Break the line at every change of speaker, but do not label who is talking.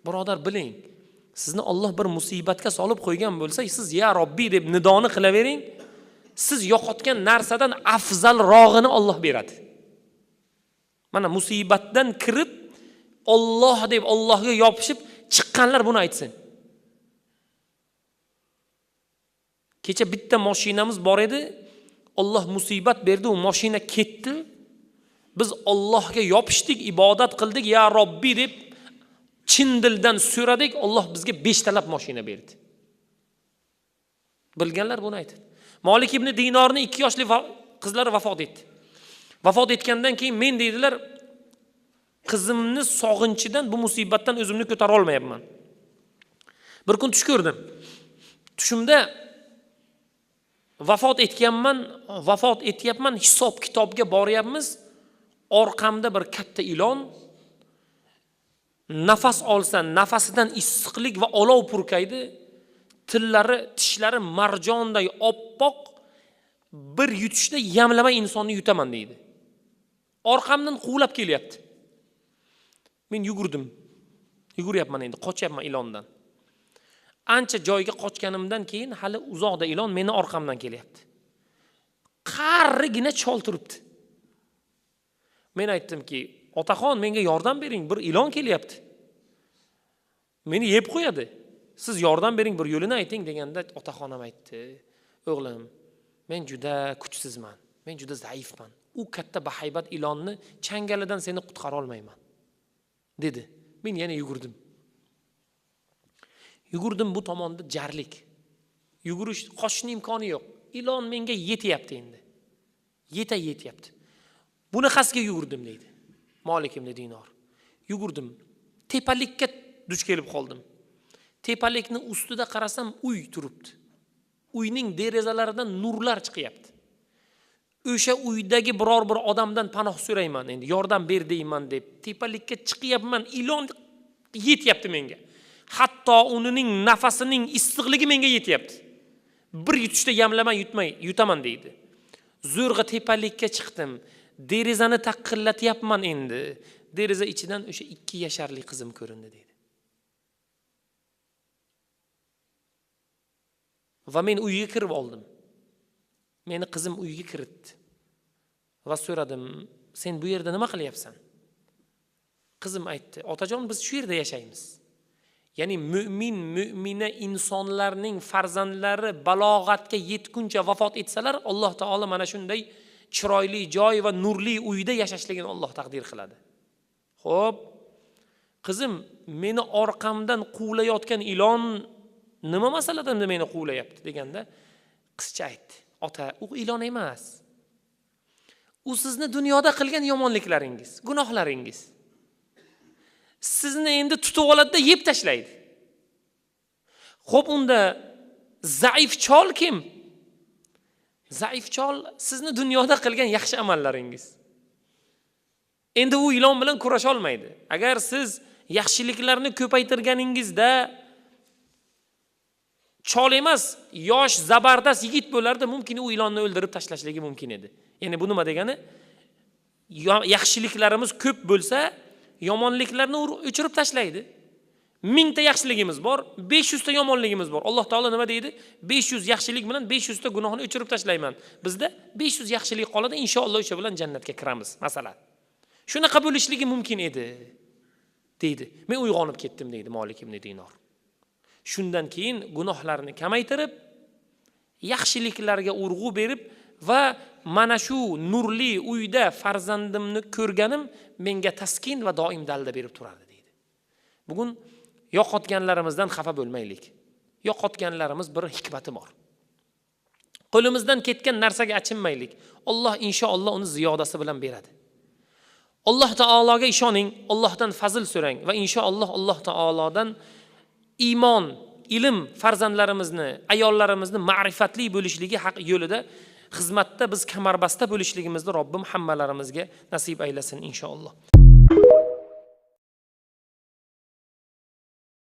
Birodar, biling, sizni Alloh bir musibatga solib qo'ygan bo'lsa, siz ya Robbi deb nidoni qilavering, siz yo'qotgan narsadan afzalrog'ini Alloh beradi. Mana musibatdan kirib Alloh deb Allohga yopishib chiqqanlar buni aytsin. Kecha bitta mashinamiz bor edi, Alloh musibat berdi, u mashina ketdi. Biz Allohga yopishdik, ibodat qildik, ya Robbi deb chin dildan so'radik, Alloh bizga 5 talab mashina berdi. Bilganlar buni aytadi. Malik ibn Dinorning 2 yoshli qizlari vafot etdi. Vafot etgandan keyin men deydilar, qizimni sog'inchidan, bu musibatdan o'zimni ko'tara olmayapman. Bir kun tush ko'rdim. Tushimda vafot etganman, vafot etyapman, hisob kitobga boryapmiz. Orqamda bir katta ilon, nafas olsa nafasidan issiqlik va olov purkaydi. Tillari, tishlari marjonday oppoq, bir yutishda yamlamay insonni yutaman deydi. Orqamdan quvlab kelyapti. Men yugurdim. Yuguryapman endi, qochyapman ilondan. Ancha joyga qochganimdan keyin hali uzoqda ilon meni orqamdan kelyapti. Qarigina chol turibdi. Men aytdimki, otaxon, menga yordam bering, bir ilon kelyapti. Meni yeb qo'yadi. Siz yordam bering, bir yo'lini ayting deganda otaxonam aytdi: "O'g'lim, men juda kuchsizman, men juda zaifman. U katta bahaybat ilonni changalidan seni qutqara olmayman" dedi. Men yana yugurdim. Yugurdim, bu tomonda jarlik. Yugurish, qochishning imkoni yo'q. Ilon menga yetyapti endi. Yetyapti. Bunaqasiga yugurdim deydi Malik ibn Dinor. Yugurdim. Tepalikka duch kelib qoldim. Tepalikning ustida qarasam uy turibdi. Uyning derazalaridan nurlar chiqyapti. O'sha uydagi biror bir odamdan panoh so'rayman endi, yordam ber deyman deb tepalikka chiqyapman, ilon yetyapti menga. Hatto uning nafasining issiqligi menga yetyapti. Bir yutishda yamlamay yutmay yutaman deydi. Zo'rg'a tepalikka chiqdim. Derazani taqillatyapman endi. Deraza ichidan o'sha 2 yasharli qizim ko'rindi deydi. Va men uyga kirib oldim. Meni qizim uyga kiritdi. Va so'radim, sen bu yerda nima qilyapsan? Qizim aytdi, otajon, biz shu yerda yashaymiz. Ya'ni mu'min, mu'mina insonlarning farzandlari balog'atga yetguncha vafot etsalar, Alloh taolo mana shunday chiroyli joy va nurli uyda yashashligini Alloh taqdir qiladi. Xo'p, qizim, meni orqamdan quvlayotgan ilon nima masaladan meni quvlayapti deganda, qizcha aytdi, ota, u ilon emas. U sizni dunyoda qilgan yomonliklaringiz, gunohlaringiz. Sizni endi tutib oladi-da yeb tashlaydi. Xo'p, unda zaif chol kim? Zaif chol sizni dunyoda qilgan yaxshi amallaringiz. Endi u ilon bilan kurasha olmaydi. Agar siz yaxshiliklarni ko'paytirganingizda chol emas, yosh zabardast yigit bo'lardi, mumkin u ilonni o'ldirib tashlashligi mumkin edi. Ya'ni bu nima degani? Yaxshiliklarimiz ko'p bo'lsa, yomonliklarni o'chirib tashlaydi. 1000 ta yaxshiligimiz bor, 500 ta yomonligimiz bor. Alloh taolo nima deydi? 500 yaxshilik bilan 500 ta gunohni o'chirib tashlayman. Bizda 500 yaxshilik qoladi, inshaalloh o'sha bilan jannatga kiramiz, masalan. Shunaqa bo'lishligi mumkin edi, deydi. Men uyg'onib ketdim, deydi Malik ibn Dinor. Shundan keyin gunohlarni kamaytirib, yaxshiliklarga urg'u berib va mana shu nurli uyda farzandimni ko'rganim menga taskin va doim dalda berib turardi, deydi. Bugun yo'qotganlarimizdan xafa bo'lmaylik. Yo'qotganlarimiz bir hikmati bor. Qo'limizdan ketgan narsaga achinmaylik. Alloh inshaalloh uni ziyodasi bilan beradi. Alloh taologa ishoning, Allohdan fazl so'rang va inshaalloh Alloh taolodan iymon, ilm farzandlarimizni, ayollarimizni ma'rifatli bo'lishligi haq yo'lida xizmatda biz kamarbasta bo'lishligimizni Robbim hammalarimizga nasib aylasin inshaalloh.